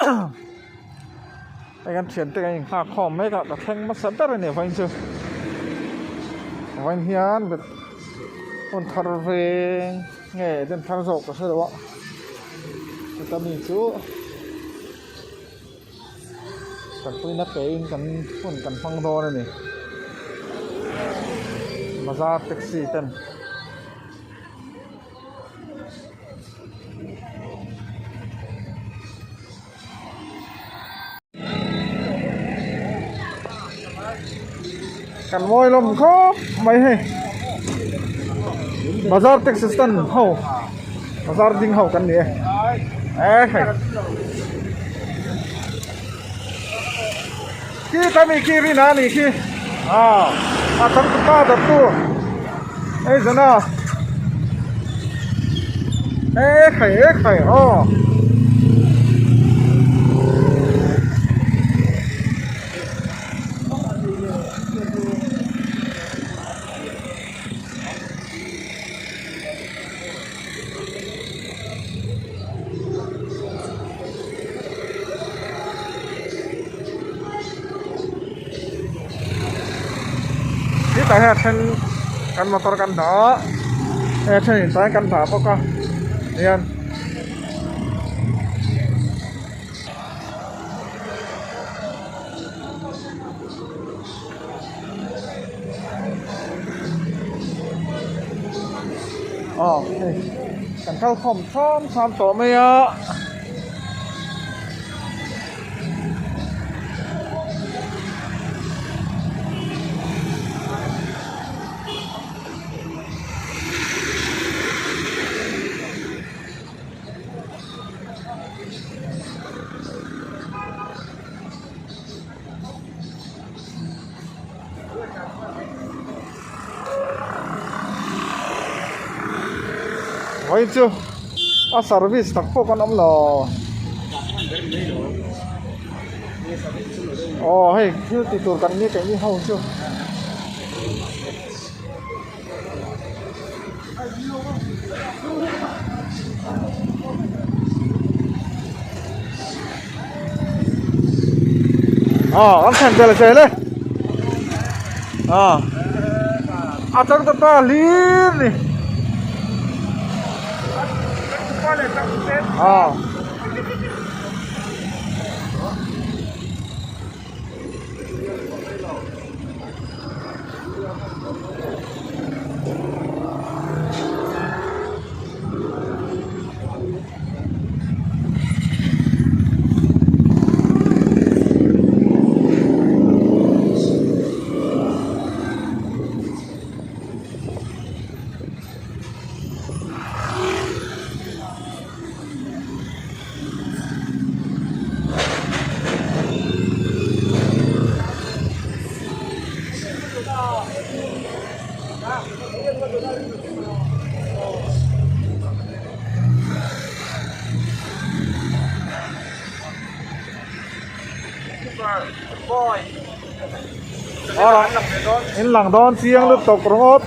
Hei kan thiante kan inghak khawm mek a ka thleng hmasa ber a ni vawiin chu vawiin hian hun thar veng nge den thar zawk ka hre lo a chuta mi chu tanpuina pein kan hun kan hmang dawn a ni bazar taxi ten. Kan mawi lawm khawp mai hei bazar taxi stand ho bazar ding ho kan ni e e hei khi ta mi khi rin a ni khi a a changtupa dawttu hei zana e khai e khai aw. Hetah hian a then kan motor kan dah a hei a thenin tlai kan dah bawk a hian. Aw hei kan kal khawm thlam thlam tawh mai a. Vawiin chu a service tak pawh kan awm lo aw hei thil ti tur kan ni keini ho chu. Aw an thlen tel zel e aw a chang ta ta hlim ni aw. In lang dawn chiang lutuk ringawt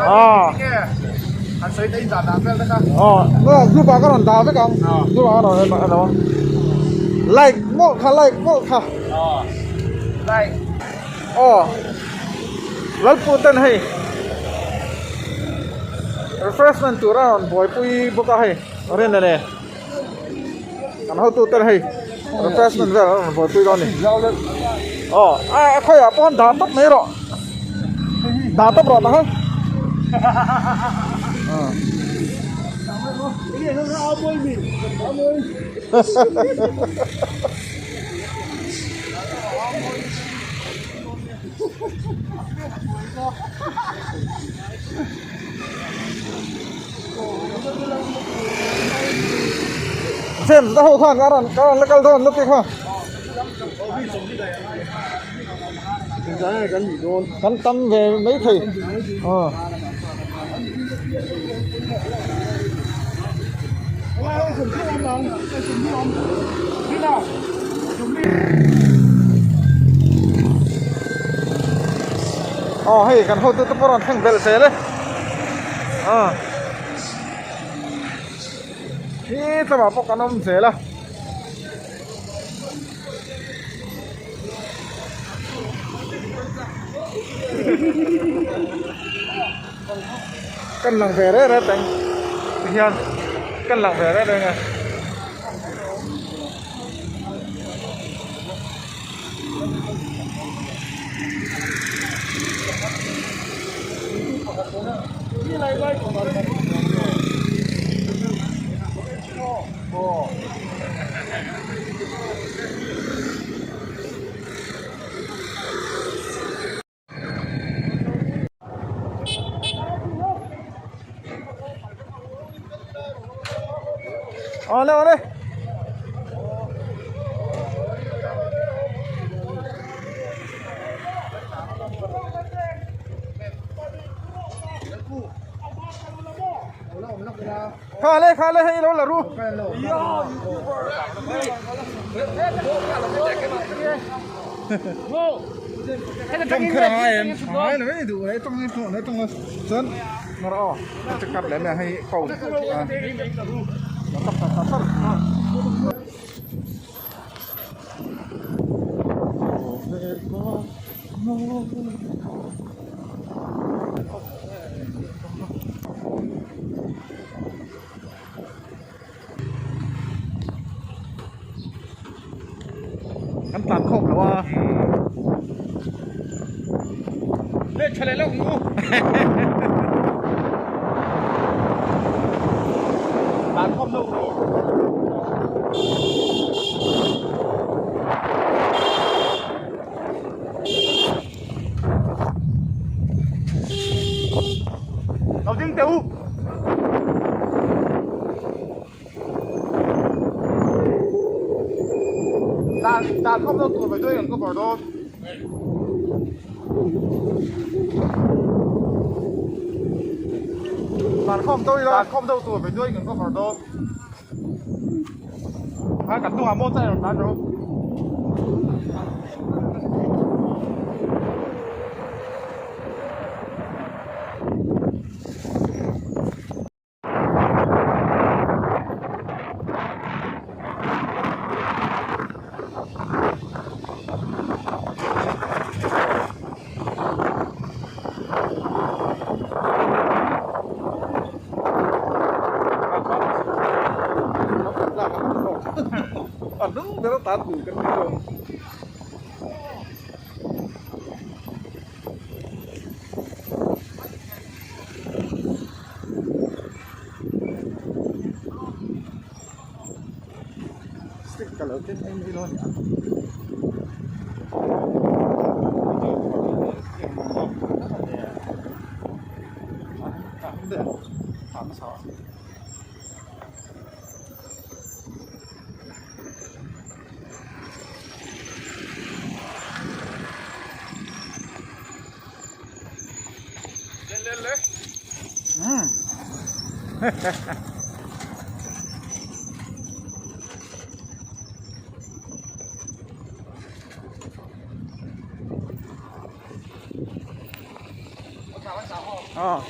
aw group ah ka rawn dah vek ang group ah ka rawn dah ang like mawlh kha like mawlh kha aw Lalpu ten hei refreshment tur a rawn buaipui bawk a hei rin a ni. Kan hotu ten hei refreshment vel an rawn buaipui dawn a ni aw a khawiah pawh dah tawp mai rawh dah tawp rawh tak a James te ho khan a rawn a rawn la kal dawn lutuk kha kan tam ve mai thei aw. Aw hei kan hotu te pawh rawn thleng belh zel e aw khi tlawmah pawh kan awm zel a. Kan lang ve reh reh peng tihian kan lang ve reh reng a. Awle awle. Kha le kha le hei lo la ru. Tawng kher a ngai em? A ngai lo e duh e tawng hi pawh le tawng a chuan nawr aw a che cut leh mai a hei phone a tak tak tak tak. Kan tlan khawm lo a. Leh tha leh lawk mu. Tlan khawm lo ru. Lo ding teh u. Dan dan khawm lo tur mai dawn kan cover dawn. Dan khawm dawn ila. Dan khawm deuh tur mai dawn kan cover dawn. A kan hnungah maw chai rawn tlan rawh. A hnung ber a tan tur kan ti dawn. Stick ka lo ken em mai lo a ni a. Ờ.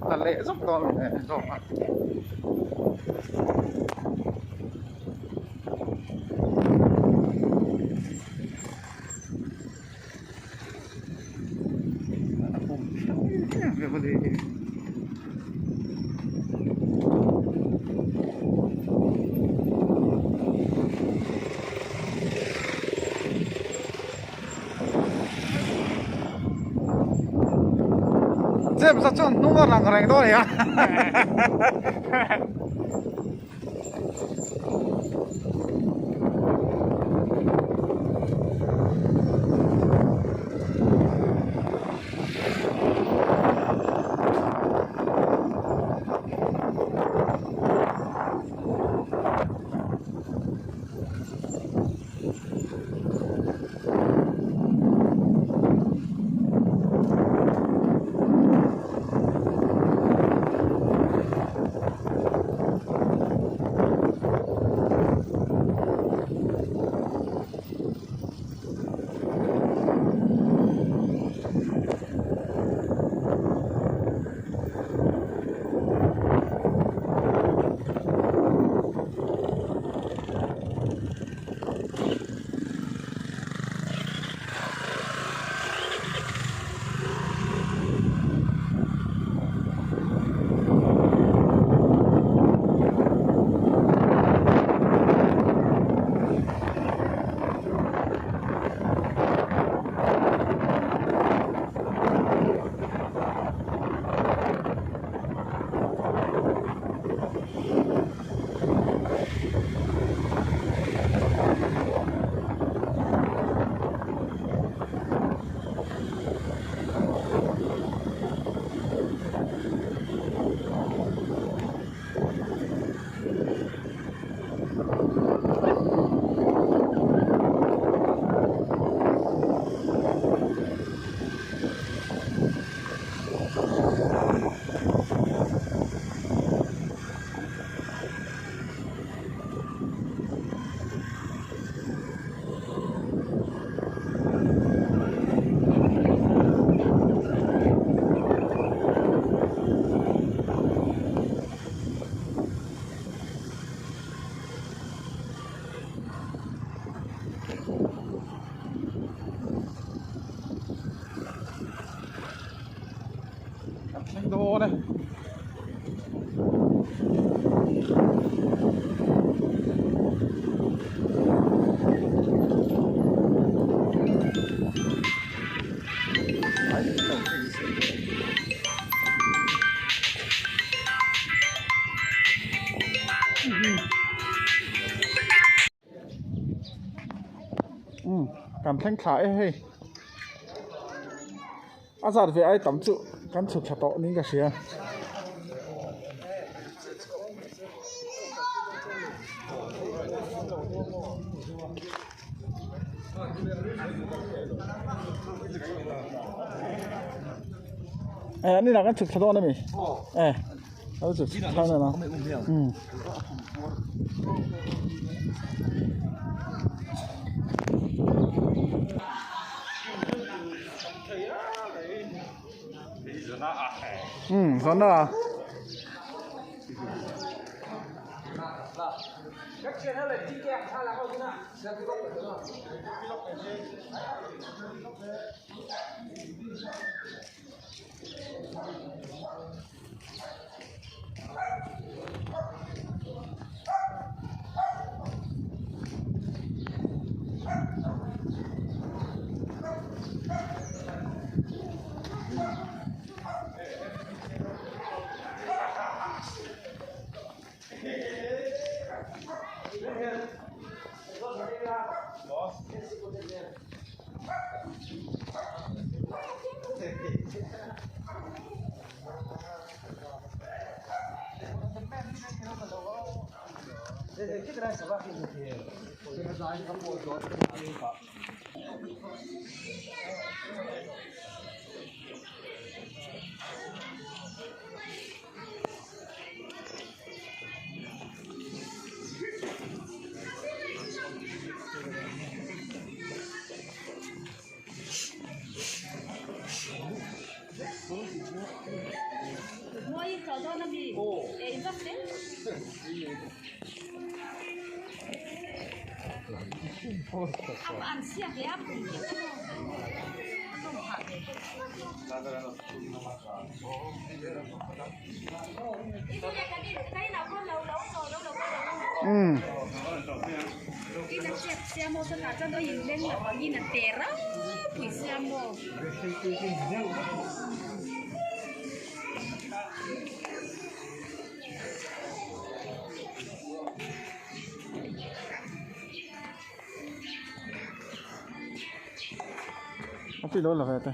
La leh zawk dawn a ni zawk a. James a chuan hnung a lang reng dawn a ni a. Umm kan thleng thla e hei. A zat ve ai tam chu kan chhuk thla tawh niin ka hria. Eh ni lah kan chhuk thla dawn ami eh lo chhuk thla dawn a umm. Umm zawn a. Umm. A ti lo la ve te.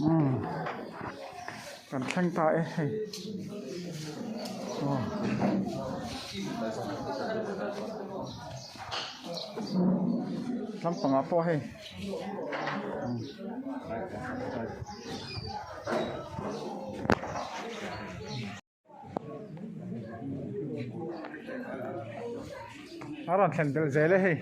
Umm kan thleng ta e hei aw. Lampangah pawh hei umm. A rawn thlen belh zel e hei.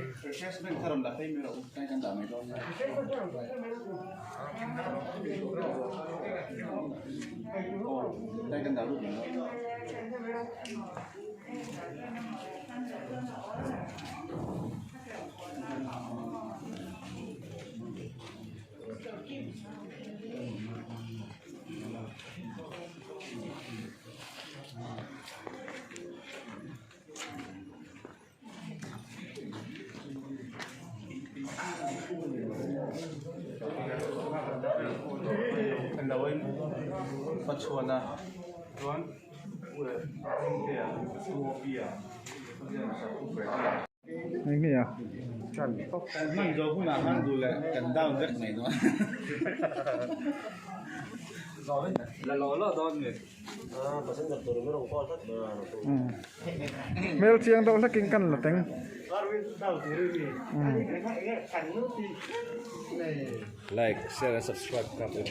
Eng nge a? Hman zawh hunah khan duh leh kan down vek mai dawn. Hmel chiang deuh hlekin kan la teng. Like, share and subscribe ka pu.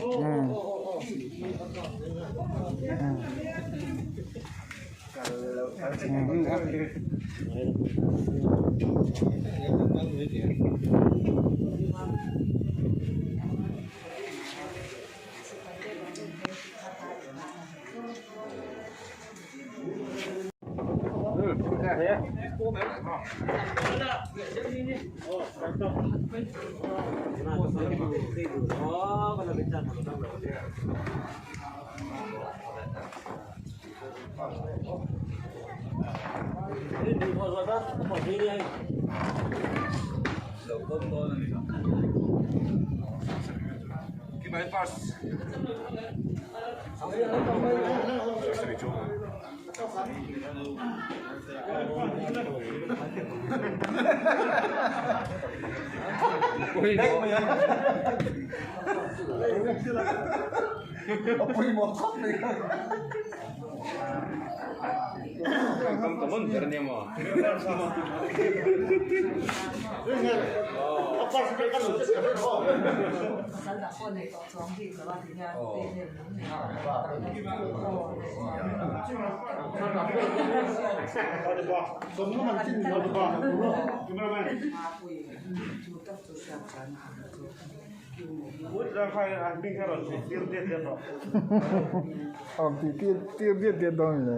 Rawn tih tir tir diat diat dawn a ni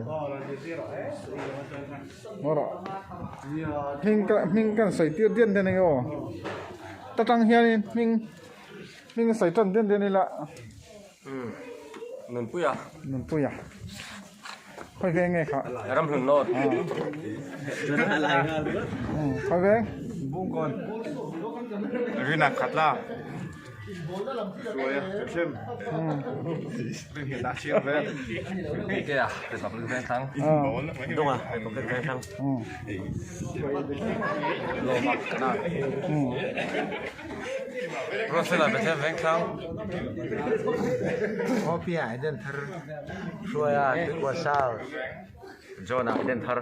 maw rawh hming ka hming ka sawi tir diat diat a ni aw ta tang hianin hming hming a sawi tan diat diat ila Nunpuia Nunpuia khawi veng nge kha Ramhlun North khawi veng Bungkawn Rina Khatla Hruaia Thuthlem Ringhilh Chiang Veng Kea Republic Vengthlang Dunga Republic Vengthlang Lawma Kanan Ruatfela Bethlehem Vengthlang Hopia Eden Thar Hruaia Tuikua South John-a Eden Thar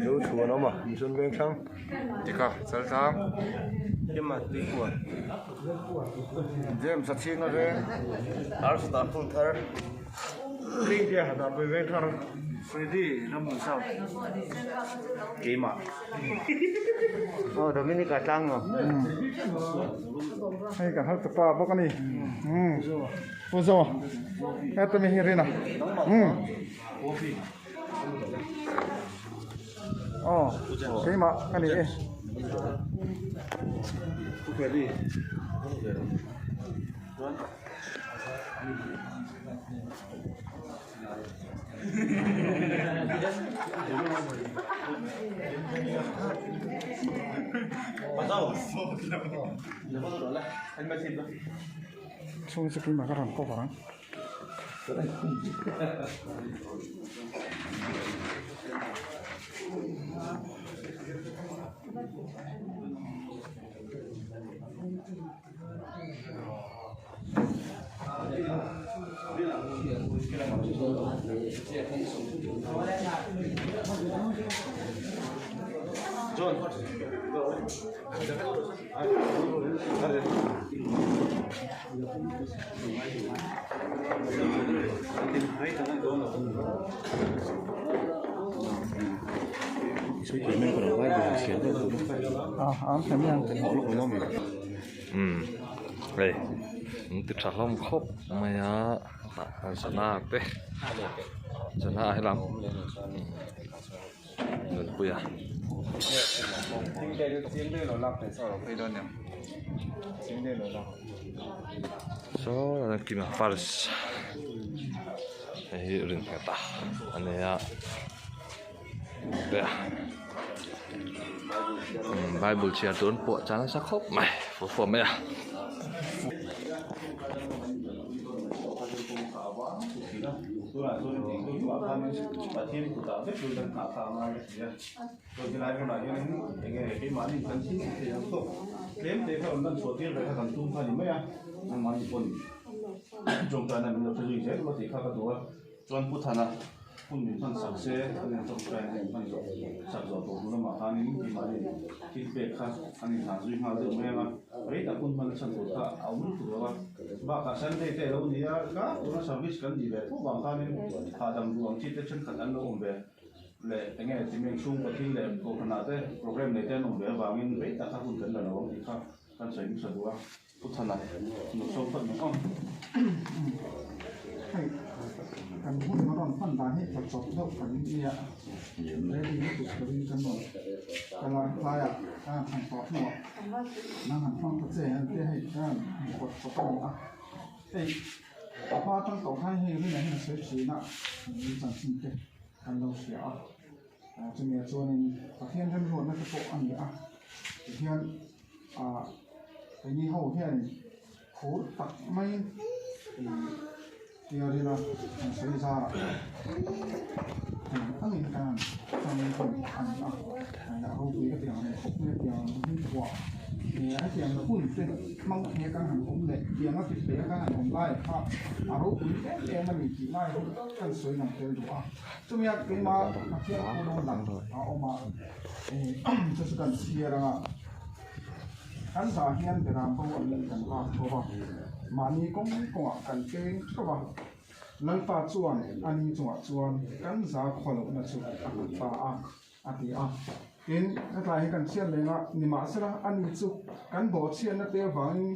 Zo Chhuan awm a Mission Vengthlang Tika Chaltlang Kima Tuikua James a chhing a veng Arsa Phung Thar Ringhia Darpui Vengthar Freddy Ramhmun South Keimah Aw Dominica tlang maw Hei kan hal tupa bawk a ni Pu Zo heta mi hi Rina Aw keimah ka ni e. Pu Freddy. Chhung chu keimah ka rawn cover ang. Hei an ti tha hlawm khawp mai a tah hian sana te sana ah helam nunpui a. Saw kima pulse hei hi rinnghet a a nia. Bible chhiar tur an puah chang nasa khawp mai fur fur mai a. Chuan Pu Thana hun min hman sak se, an in tawngtai an in hman zawh sak zawh tawh hnu lamah khanin keimahni thil pek kha an in hlan zui nghal deuh mai ang a, rei tak hun hman a chhan tur kha a awm lutuk lo a. Bakah Sunday te a lo ni a, tlak tuna service kan nih ve tho vang khanin hahdam duh ang chi te thenkhat an lo awm ve leh eng nge ti meng chhungkaw thil leh kohhranah te program nei te an awm ve avangin rei tak kha hun kan la lo ang tih kha kan sawi hmasa duh a. Pu Thana nu sawm phawt mai awm. Hei kan hun a rawn hman dan hi tla chawp deuh kan nia ready lutuk turin kan rawn kal a tlaiah ka han thlan tawh hnuah nang han hmang ta che an tia hei ka han kawt chawp a ni a hei a hma atang tawh khan hei rinah hian a sawi thin a min chanchin te kan lo hria a chumi ah chuanin Pathian remruatna te pawh a ni a tihian. Ah keini ho hianin. Phur tak maiin ih tiarila an sawi zarah eng angin kan han hmang hun a ni a, a ropui ka ti ang leh khawp mai a tiang hun thuah ih hetiang hun te hmang thei a kan han awm leh tiang a ti thei a kan han awm lai kha a ropui em em a ni tih lai hi kan sawi lang tel duh a, chumi a keimah Pathian thu lo lang a awm a ih chu chu kan chhiar ang a. Kan zah hian beram bo angin kan vak tho va, mahni kawng kawngah kan peng theuh a. Lalpa chuan a ni chungah chuan kan za khaw lohna chu a nghat ta a, a ti a. Tin, hetlai hi kan chhiat leng a, nimahsela a ni chu kan bawhchhiatna te avangin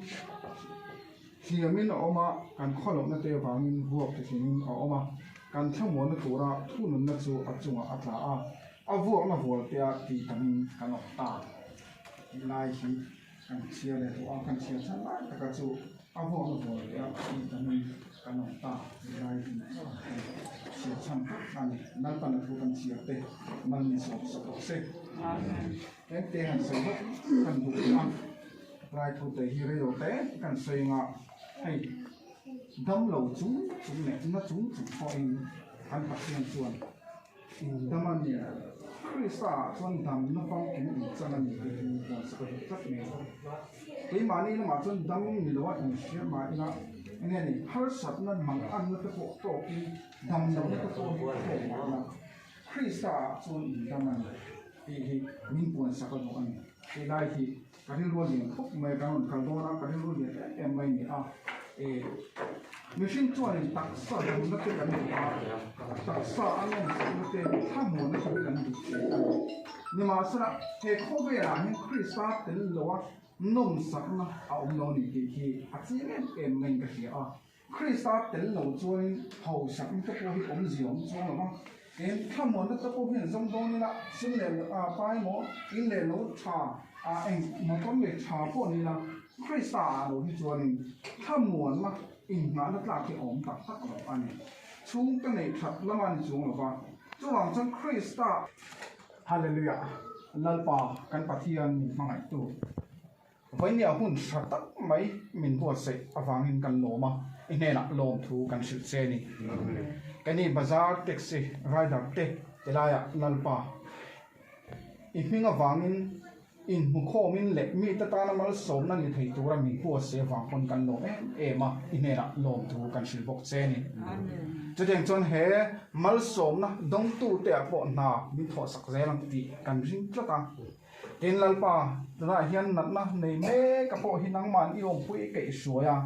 hliamin a awm a, kan khaw lohna te avangin vuak tihlingin a awm a, kan thlamuanna tura thununna chu a chungah a tla a, a vuakna vualtea tih tamin kan awm ta. Tih lai hi kan chhiar leh tawh a, kan chhiar chhan lai taka chu a vuakna vual leh a tih tamin kan awm ta tih lai hi kan chhiar chhan tak a ni. Lalpan a thu kan chhiar te mal min sawm sak rawh se. Engte han sawi vak kan duh leh a, tlai thu te hi rei lo te kan sawi anga hei damlo chung chung leh na chung chung pawhin kan Pathian chuan Dam a ni. Krista ah chuan damna famkim inchan a ni tih hi puan sak a duh tlat mai a. Keimahni lamah chuan dam ni loa inhria mah ila eng nge ni harsatna manganna te pawh tawkin dam lohna te pawh hi tawk mah ila Krista ah chuan indam a ni tih hi min puan sak a duh a ni. Tih lai hi Ka rilru a lian khawp mai, kan rawn kal dawn a, ka rilru lian em em mai a ni a. E, mihring chuanin taksa damna te kan duh a, taksa a nawmsakna te, thlamuanna te kan duh thin a ni. Nimahsela, he khawvelah hian Krista tel loa nawmsakna a awm lo a ni tih hi a chiang em em maiin ka hria a. Krista tel lo chuanin hausakna te pawh hi awmzia awm chuang lo va, tin thlamuanna te pawh hian zawng dawn ila sum leh a pa emaw in leh lo tha a eng motor leh tha pawh ni ila Krista ah lo hi chuanin thlamuanna inngahna tlak hi a awm tak tak lo a ni. Chhungte neih that lama ni chuang lo va, chuvang chuan Krista. Hallelujah! Lalpa kan Pathian min hmangaihtu. Vainia hun hra tak mai min buatsaih avangin kan lawm a, i hnenah lawmthu kan hrilh che a ni. Keini bazar taxi rider te tilaiah Lalpa i hming avangin inhmukhawmin leh mite tana malsawmna ni thei tura min buatsaih avang pawn kan lawm em em a, i hnenah lawmthu kan hrilh bawk che a ni. Chutiang chuan he malsawmna dawngtute ah pawh hna min thawhsak zel ang tih kan ring tlat a. Tin, Lalpa, tunah hian natna nei mek a pawh hi nangma'n i awmpui keih hruai a,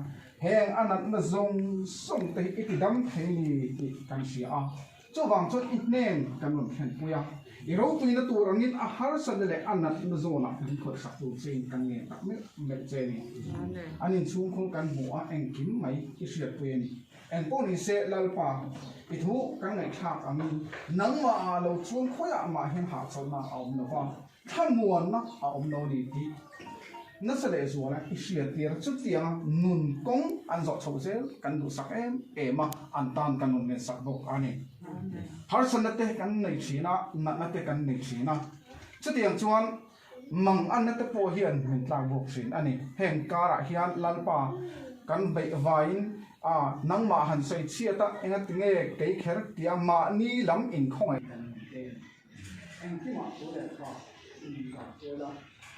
heng a natna zawng zawng te hi i ti dam thei ni tih kan hria a. Chuvang chuan i hnen kan rawn thlenpui a, i ropuina tur angin a harsatna leh a natna zawnah min khawihsak tur chein kan ngen tak meuh meuh che a ni. An inchhungkhur kan hmuh a, engkim mai i hriatpui a ni. Engpawh ni se, Lalpa, i thu kan ngaihthlak angin nangmah ah lo chuan khawiah mah hian hahchawlhna a awm lo va, thlamuanna a awm lo a ni tih nasa leh zuala i hriattir chutianga nun kawng an zawh chhoh zel kan duhsak em em a, an tan kan rawn ngensak bawk a ni. Harsatna te kan nei thin a, natna te kan nei thin a, chutiang chuan Mang anna te pawh hian min tlak bawk thin a ni. Heng karah hian Lalpa kan beih vaiin a nangmah han sawi chhiat a, enga tinge kei kher tia mahni lam inkhawngaih kan ni te. Engkimah thu leh tha in kah kual a,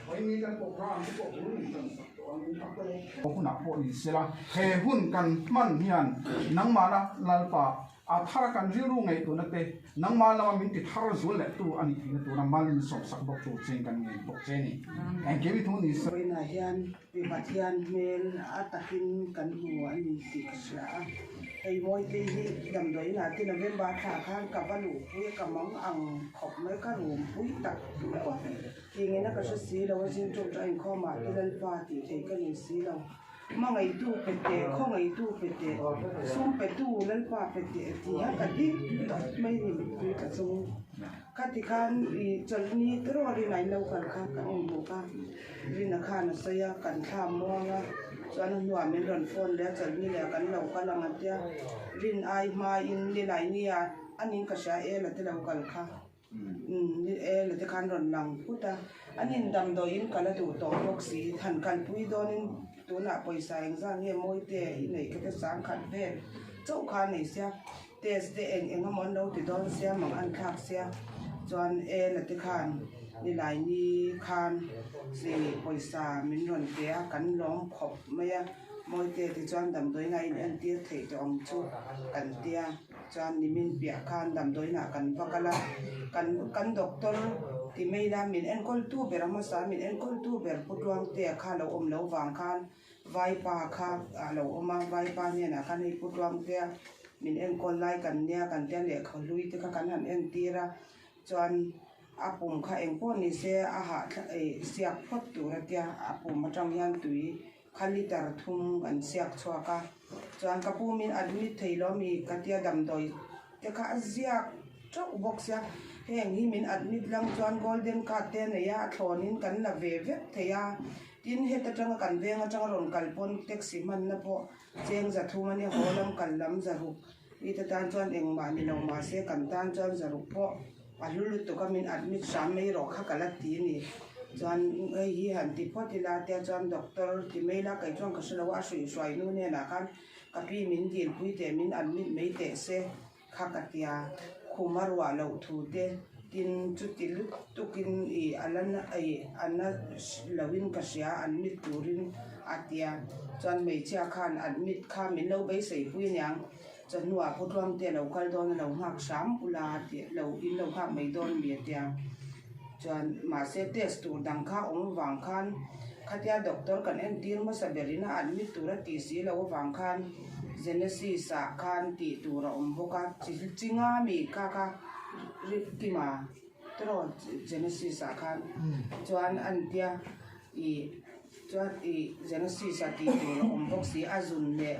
vawiin kan program te pawh bul min tan sak tawh ang in a tawp. Hunah pawh ni sela, he hun kan hman hian nangmahna Lalpa A thar a kan rilru ngaihtuahna te nangmah lama min ti thar zual leh tu a nih theihna tura mal min sawmsak bawk tur chein kan ngen bawk che a ni. Engkim i thu ni se. Vawiinah hian mi Pathian hmel a takin kan hmu a ni tih ka hria a. Hei Mawitei hi damdawiinah te November thla khan ka va luhpui a, ka mang ang khawp mai, ka rumpui tak meuh a. Tingena ka hre si lo a, zing ṭawngṭai inkhawmah te Lalpa tih theih ka nei si lo. Hmangaihtu pe teh, khawngaihtu pe teh, sum petu Lalpa pe teh tih a ka dik tak mai ni tui ka chung. Khati khan i chawlhni te rawh rin a in lo kal kha kan inhmuh kha Rina khan a sawi a, kan thla muang a, chuan a hnuah min rawn phone leh a chawlhni leh kan lo kal ang a tia rin ai hmain nilai nia a ning ka hria e la te lo kal kha. Umm ni e la te khan rawn lang phut a, an in damdawiin kal a duh tawh bawk si, han kalpui dawnin. Tunah pawisa engzat nge Mawite i neih kha te sangkhat vel chauh kha a nei sia. Test te eng eng emaw an lo ti dawn sia mang an thlak sia chuan Ela te khan nilai ni khan chi pawisa min rawn pe a kan lawm khawp mai a Mawite te chuan damdawiin a inentir theih tawh ang chu kan tia chuan nimin piah khan damdawiin ah kan va kal a kan kan doctor ti mai ila min enkawl tu ber a hmasa min enkawl tu ber Pu Tluangtea kha lo awm lo vang khan Vaipa kha a lo awm a, Vaipa hnenah khan hei Pu Tluangtea min enkawl lai kan nia kan tia lehkha hlui te kha kan han entir a, chuan a pum kha eng pawh ni se a hah ih siak phawt tur a tia a pum atang hian tui kha liter thum kan siak chhuak a, chuan ka pu min admit thei lo mi ka tia damdawi te kha a ziak teuh bawk sia, heng hi min admit lang chuan golden card te a nei a, a thlawnin kan la ve vek thei a. Tin, heta tanga kan veng atanga rawn kal pawn taxi hmanna pawh cheng za thum a nia, haw lam kal lam za ruk. Mite tan chuan engmah ni lo mahse kan tan chuan za ruk pawh a hlu lutuk a, min admit hram mai rawh kha ka la ti a ni. Chuan hei hi han ti phawt ila tia chuan doctor ti mai ila kei chuan ka hre lo a, a hruihhruai hnu hnenah khan ka pi min dilpui teh min admit mai teh se. Kha ka tia, khum a ruah loh thu te tin chuti lut tukin ih a la na ih a na loin ka hria admit turin a tia. Chuan hmeichhia khan admit kha min lo beisei pui aniang, chawhnuah Pu Tluangte a lo kal dawn a lo nghak hram ula tih lo in lo nghak mai dawn mi a tia. Chuan mahse test tur dang kha awm vang khan khatia doctor kan entir hmasa berin a admit tur a tih si loh avang khan Genesis ah khan tih tur a awm bawk a, chi chi nga mi kha kha Rikima tiraw Genesis ah khan chuan a intia ih chuan ih Genesis ah tih tur a awm bawk si a zun leh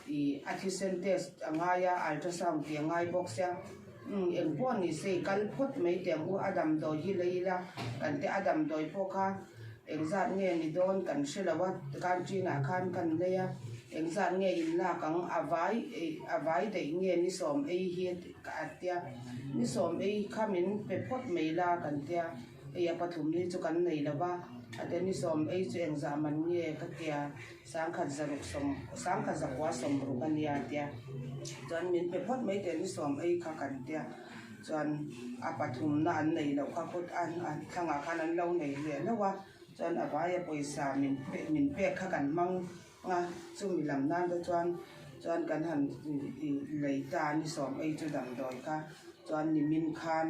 ih a thisen test a ngai a ultrasound tih a ngai bawk sia umm eng pawh ni se i kal phawt mai teh ang u a damdawi hi lei ila kan tia a damdawi pawh kha Engzat nge ni dawn kan hre lo a, canteen ah khan kan lei a, engzat nge in lak ang, a vai a vai daih nge ni sawm ei hi a tia, ni sawm ei kha min pe phawt mai la kan tia, hei a pathum ni chu kan nei lo va, a tia ni sawm ei chu engzah man nge ka tia, sangkhat zaruk sawm sangkhat zakua sawm ruk a nia a tia, chuan min pe phawt mai teh ni sawm ei kha kan tia. Chuan a pathumna an nei loh kha kut a thlangah khan an lo nei leh hlauh a, chuan a vaia pawisa min min pek kha kan hmang a, chumi lam nan te chuan chuan kan han lei ta a ni sawm ei chu damdawi kha chuan nimin khan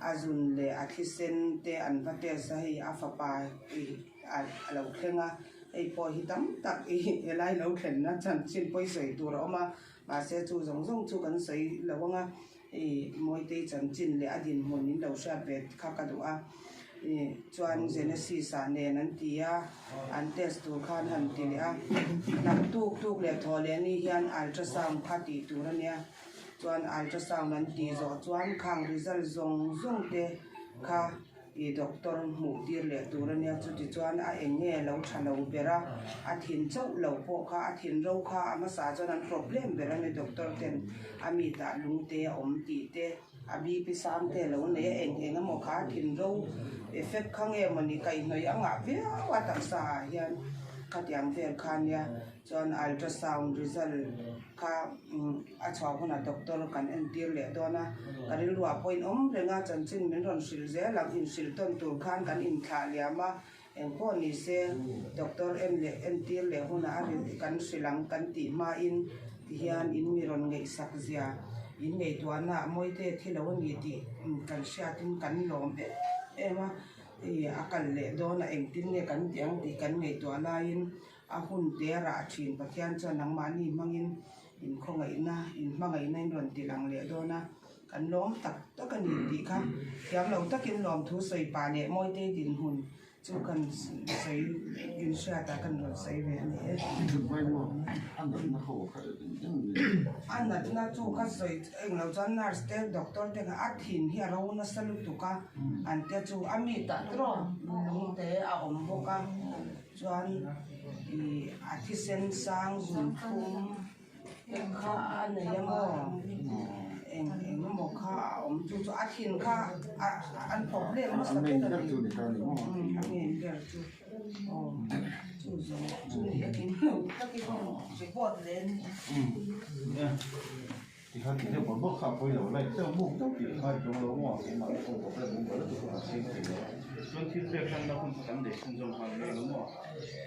a zun leh a thisen te an va test a hei a fapa ih a lo thleng a, hei pawh hi tam tak ih helai lo thlenna chanchin pawisawi tur a awm a, mahse chu zawng zawng chu kan sawi lo ang a. I Mawitei chanchin leh a dinhmun in lo hriat ve kha ka duh a, i chuan Genesis ah nen an ti a, an test tur khan han ti leh a, hnam tuk tuk leh thaw leh ni hian ultrasound kha tih tur a nia, chuan ultrasound an tih zawh chuan khang result zawng zawng te kha I doctor hmuh tir leh tur a nia, chuti chuan a eng nge lo tha lo ber a, a thin chauh lo pawh kha a thin ro kha a hmasa chuan an problem ber a ni doctor ten a mi tah lung te a awm tih te a BP sang te a lo nei a eng eng emaw kha a thin ro effect kha nge mawni kaihhnawih a ngah viau a taksa ah hian khatiang vel kha a nia. Chuan ultrasound result kha a chhuah hunah doctor kan entir leh dawn a, ka rilruah pawh in awm reng a, chanchin min rawn hrilh zel ang, inhrilh tawn tur khan kan inthlah liam a, engpawh ni se doctor en leh entir leh hunah a rilh kan hrilh ang kan tih hmain tihian in mi rawn ngaihsak zia in ngaihtuahna ah mawite thi lo a ni tih kan hriatin kan lawm em em a, hei a kal leh dawn a engtin nge kan tih ang tih kan ngaihtuah laiin A hun te a rah thin Pathian chuan nangmahni hmangin inkhawngaihna, inhmangaihna in rawn ti lang leh dawn a, kan lawm tak tak a ni tih kha thiam lo takin lawmthu sawi pah leh Mawitei dinhmun chu kan sawi inhriatah kan rawn sawi ve a ni e. A natna chu ka sawi englo chuan nurse te doctor te kha a thin hi a ro nasa lutuk a, an te chu a mi tah tawp lung te a awm bawk a. Chuan ih a thisen sang zun phum kha a nei a maw eng eng emaw kha a awm chu chu a thin kha a an problem nasa ber a ni a main ber chu aw. Tikhan ti deuh bawk bawk kha a pawi lo light deuh buk deuh tih kha i tum lo maw keimah ni pawh bawk reng bawk lutuk a siam thei lo chuan thil pek hranna hun kha kan nei chhunzawm nghal mai lo maw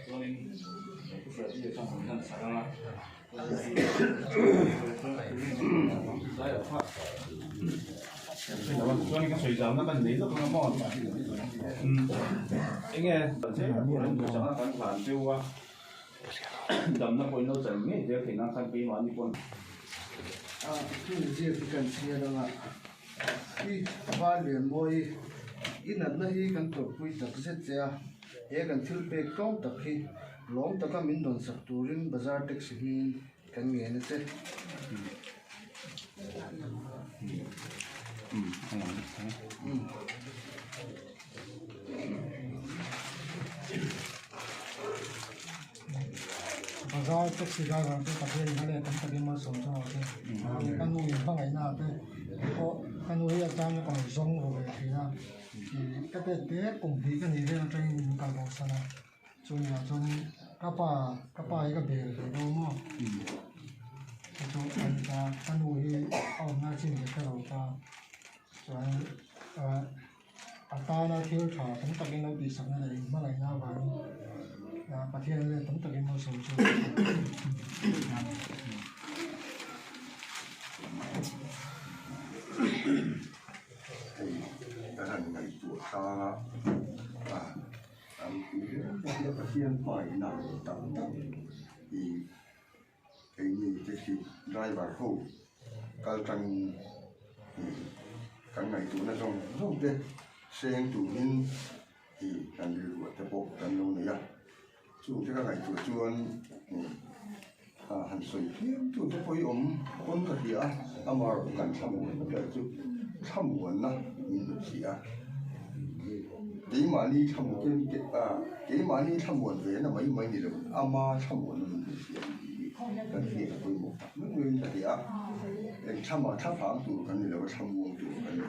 chuanin pu Freddy chuan kan hlan sak ang a chuan ka sawi zau na kan nei lawk ang a maw enge kan hlan teuh a. Damna pawhin lo chan ngei zel theih nan khan keimahni pawn. A thil ziak hi kan chhiar anga i var lian mawi i natna hi kan tawrhpui tak zet che a, he kan thil pek tlawm tak hi lawm taka min dawn sak turin bazar taxi hmingin kan ngen a che. Bazar taxi driver te pathian in a let tam takin malsawm chu rawh se ka nu in hmangaihna ah te pawh ka nu hi a chang ka lo zawng ru ve thin a ih ka pek te kum hnih ka nih vel atangin min kal bo san a chumi ah chuanin ka pa ka pa hi ka bel ve dawn maw chu chu a ni ta ka nu hi a awmna chin ve ka lo ta chuan ah. A tana thil tha tam takin lo tihsakna leh inhmangaihna avangin Pathian leh tam takin malsawm chu a ni. Hei ka han ngaihtuah hrang a, an Pathian hmaina tak tak hi Keini taxi driver ho kal tangin ih kan ngaihtuahna zawng zawng te seng turin ih kan rilruah te pawh kan lo nei a, chung te ka ngaihtuah chuan ih han sawi phian tu te pawh hi awm pawn ka hria a, amaherawhchu kan thlamuanna ber chu thlamuanna min hmu si a, keimahni thlamuan keimahni thlamuan ve na mai mai ni lo ama thlamuanna min hmu si a ni tih hi kan hriat a pawimawh tak meuh meuhin ka ti a, eng thlama thlaphang tur kan ni lo a thlamuang tur kan ni.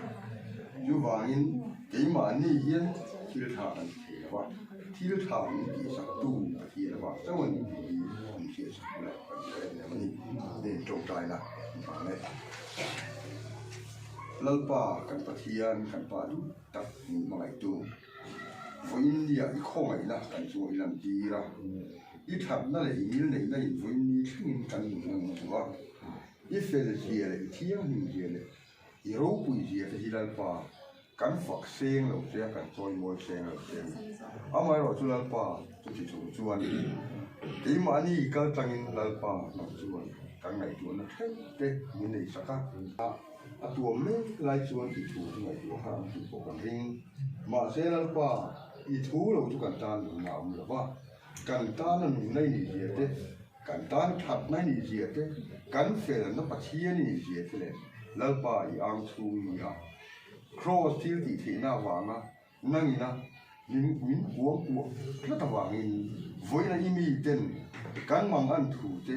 Chuvangin keimahni hian thil tha kan ti thei lo va, thil tha min tihsak tu Pathian avang chauh a ni tih hi min hriatsak bulah kan hre em em a ni. Heng tawngtaina vang e. Lalpa kan Pathian kan Pa duh tak min hmangaihtu. Vawiin nia i khawngaihna kan chu i lantir a, i thatna leh i ngilneihna in vawiin ni thlengin kan nun a nung duh a, i fel zia leh i thianghlim zia leh i ropui zia te hi Lalpa kan fak seng lo che a, kan chawimawi seng lo che a ni. Amaherawhchu chu Lalpa chuti chung chuan keimahni kal tangin Lalpa hnam chuan kan ngaihtuahna hreuh te min nei sak a. A tuam mek lai chuan i thu chu ngaihtuah har ang tih pawh kan ring. Mahse Lalpa, i thu lo chu kan tan nunna a awm lo va, kan tana nunna i nih zia te, kan tan thatna i nih zia te, kan felna Pathian i nih zia te leh Lalpa i ang chhung ni a, Kraws thil tih theihna avanga Nangina min min kuang kuah tlat avangin vawiina i miten kan mang an thu te,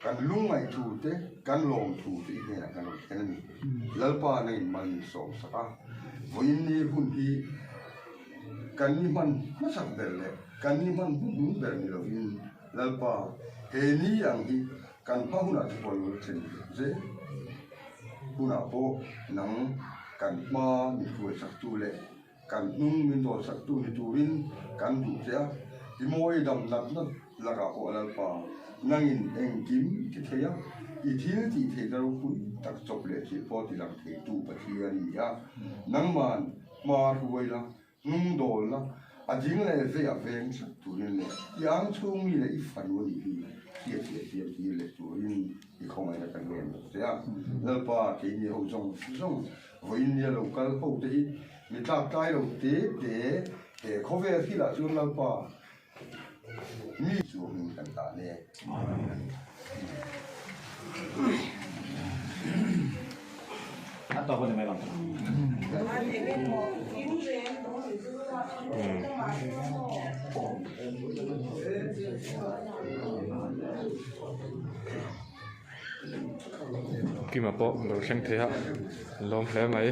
kan lungngaih thu te, kan lawm thu te i hnenah kan rawn thlen a ni. Lalpa nangin mal min sawm sak a, vawiin ni hun hi kan ni hman hmasak ber leh kan ni hman hnuhnung ber ni lovin Lalpa he ni ang hi kan hma hunah chu pawh lo thlen zel. Hunah pawh nang kan hma min hruaisaktu leh kan hnung min dawlsaktu ni turin kan duh che a, i mawi dam natna lakah pawh Lalpa nangin engkim ti thei a, i thil tih theihna ropui tak chawp leh thil pawh ti lang theitu Pathian i ni a, nangman hma hruai la Hnung dawlna a ding leh vei a veng tlat turin leh i ang chhung mi leh i fanu a nih hi hriat leh hriat tir leh turin i khawngaihna kan ngen lo che a. Lalpa keini ho zawng zawng vawiin nia lo kal ho te hi mi tlak tlai lo te te he khawvel thilah chuan Lalpa mi chu hming kan tan e. A tawp a ni mai bang. Kima pawh lo thleng thei a lawm hle mai.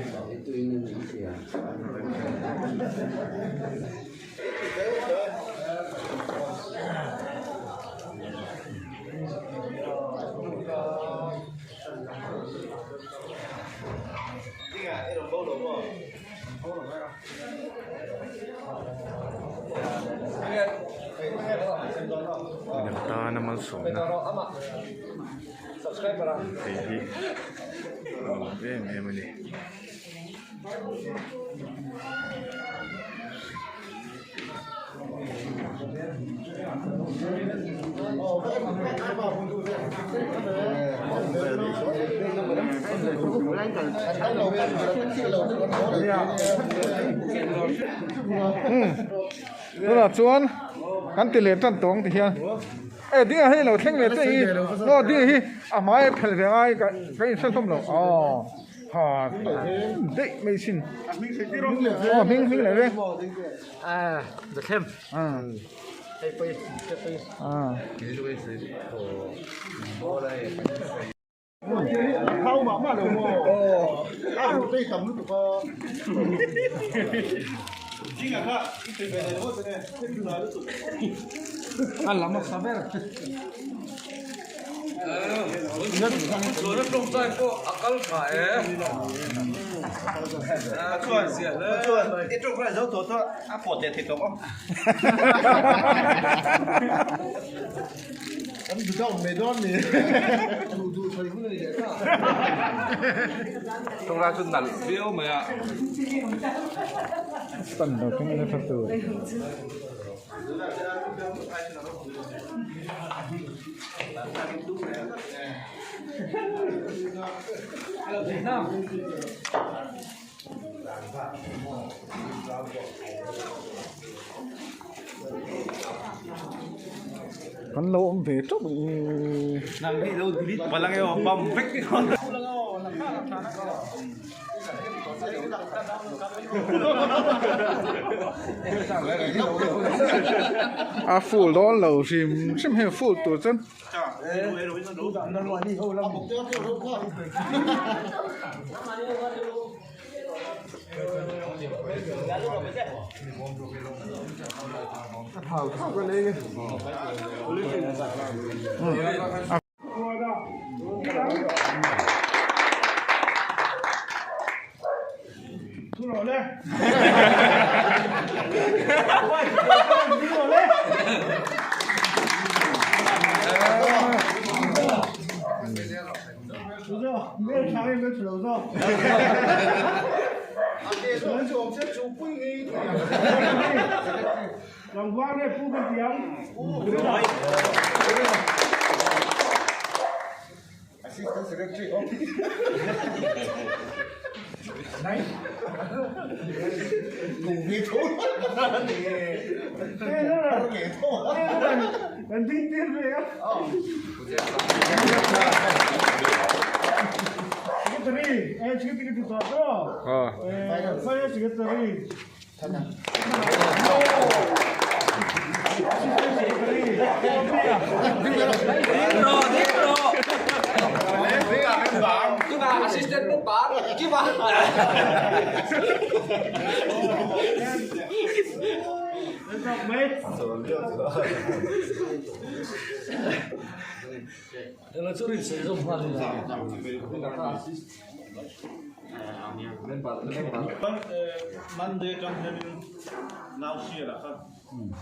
Malsawmna thei hi a nuam em em a ni. Tunah chuan kan ti leh tan tawh ang ti hian e ding ah hei lo thleng leh chiah hi aw ding hi a hmai a phelh ve ngai ka inhre hlawm lo aw. Ha daih mai sin aw hming hming leh veng a zathlem hei pui pui a lam a sa ber. Kan lo awm ve tawp A full dawn lo hrim hrim hei full tur chuan. Monday atang hianin nau sial ah kha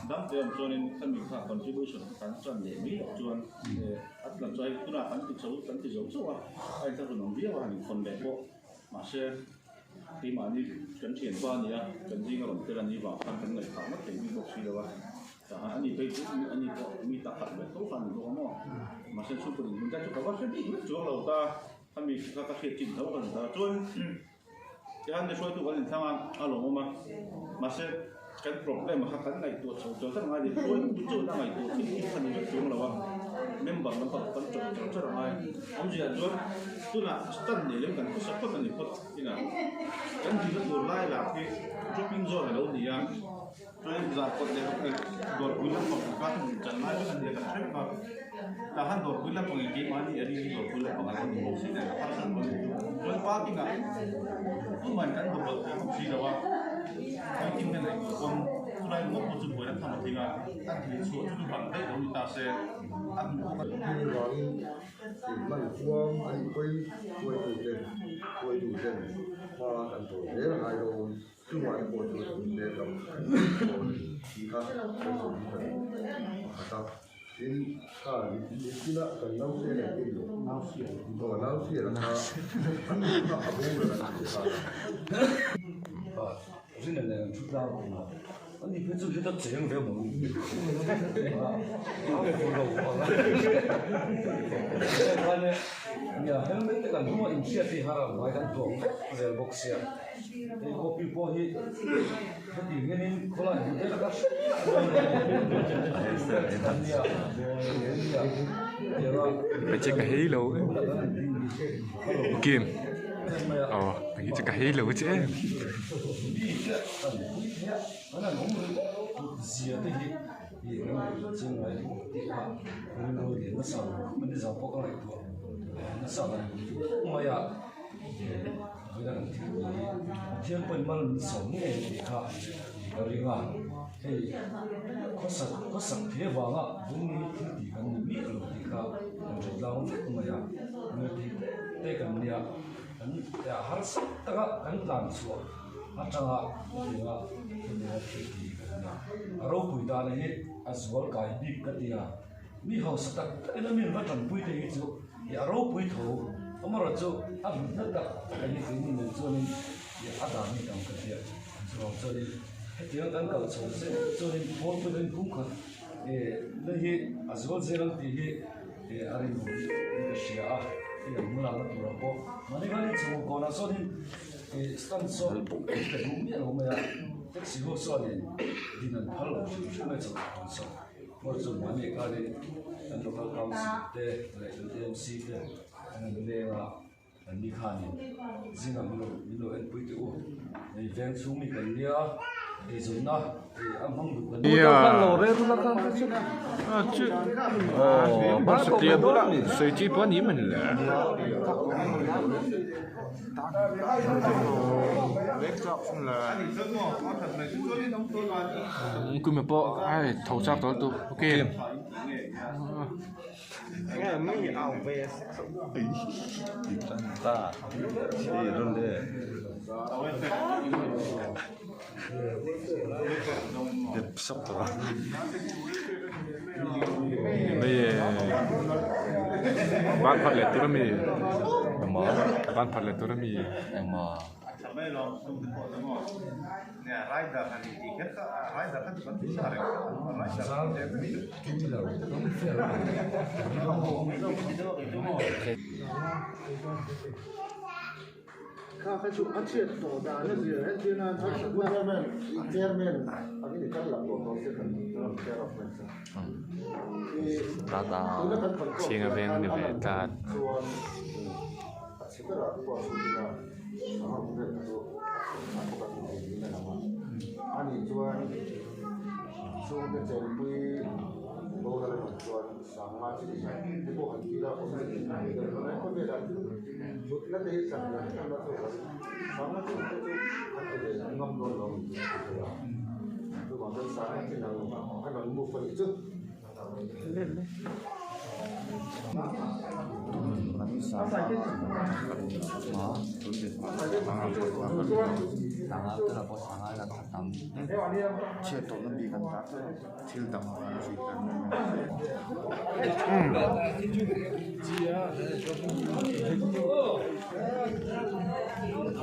dang te awm chuanin khami kha contribution kha kan tan leh mai loh chuan a tla chuai tunah kan ti chho kan ti zo chauh a a inthlahrun awm viau a han inkhawn leh pawh mahse keimahni kan thianpa a ni a kan zinga rawn tel a nih vang khan kan ngaihthah ngawt thei bik bawk si lo a tah ani phei chu ani pawh mi tak khat ve tho kha a ni bawk a maw mahse chhungkaw dinhmun te chu ka va hre bik vek chuang lo ta. Ami kha ka hriat chin tho ka ni ta. Chuan tihian mi hruaitu kan inthlang a, a lawmawm a. Mahse kan problem kha kan ngaihtuah chho char char ngai a ni. Hruaitu chuan a ngaihtuah thil hi kha ni vek chuang lo a, member lam pang kan chawp char char a ngai. Awmzia chuan tunah stand nei lem kan khawsa phawt a ni phawt inah kan dihna tur lai lah hi dropping zone a lo ni a. Chuan zarkawt leh dawrpui lampang kha chan lai vek a ni a kan hrep a, tah khan dawrpui lampang in keimahni a ring hi dawrpui lampang a lo ni bawk si nen a harsat bawk a ni. Chuan parking ah tuman kan hmu bawlh thei bawk si lo a, parking hian ei tur pawn chulai ringawt pawh chu buaina tham a tling a, a dil chhuah chu chu hang daih lo ni ta se a hmuh pawh ka Heng vangin inhman huam a nih pawhin hruaituten hruaituten hma kan tawn zel a ngai dawn. Chungah te pawh chuan in leh lam kan nei dawn a ni tih kha kan sawi hi ka duh pakhat a. Tin, kha nichina kan nausen a tin lo. Aw, nausen a kha a nu kha a boral a ni kha. Rin a nen an thu tlang khum a, ani phei chu heta cheng ve maw ni? A fu lo ang a. Khan e, nia helmet te kan hnungah inhriat hi har ang mai kan tuam vek zel bawk sia. Hei copy pawh hi heti hianin khawlai hmu te laka hre miah lo Hei che ka hei lo Kim aw hei che ka hei lo che em. Pathian pawhin mal min sawm ngei tih kha ka ring a, hei khawsak khawsak the vanga vawngni thil tih kan ni miah lo tih kha kan hre tlang vek mai a, lirthei te te kan nia kan harsa taka kan tlan chhuah atanga hetianga hetianga thil tih kan nia a ropui dan hi a zual kai bik ka ti a. Mi hausa tak tak in a min va tanpui te hi chu ih a ropui tho amaherawh chu a hlutna tak tak a hi keini nen chuanin ih a dan hi tam ka tia chuvang chuanin hetiang kan kal chho zel chuanin phawlpui dawn phungkhat ih na hi a zual zel ang tih hi ih a rinawm in ka hria a hei an hmalakna turah pawh mahni khan in chhungkaw kawnah sawnin ih stand sawn ka duh miah lo mai a taxi ho chuanin din an phal lo hrim hrim mai chawlh an sawn. Hmar chu mahni khanin kan local council te leh kan AMC te an han leng a, an ni khanin zingah min lo min lo enpui teh u. Hei veng chhung mi kan nia eizawnna ei a hmang duh kan nia. Kume pawh ai tho chak tawh lutuk ok ban phat leh tur ami ban phat leh tur ami Chhinga veng a ni ve tlat.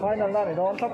Final na ni dawn thlap.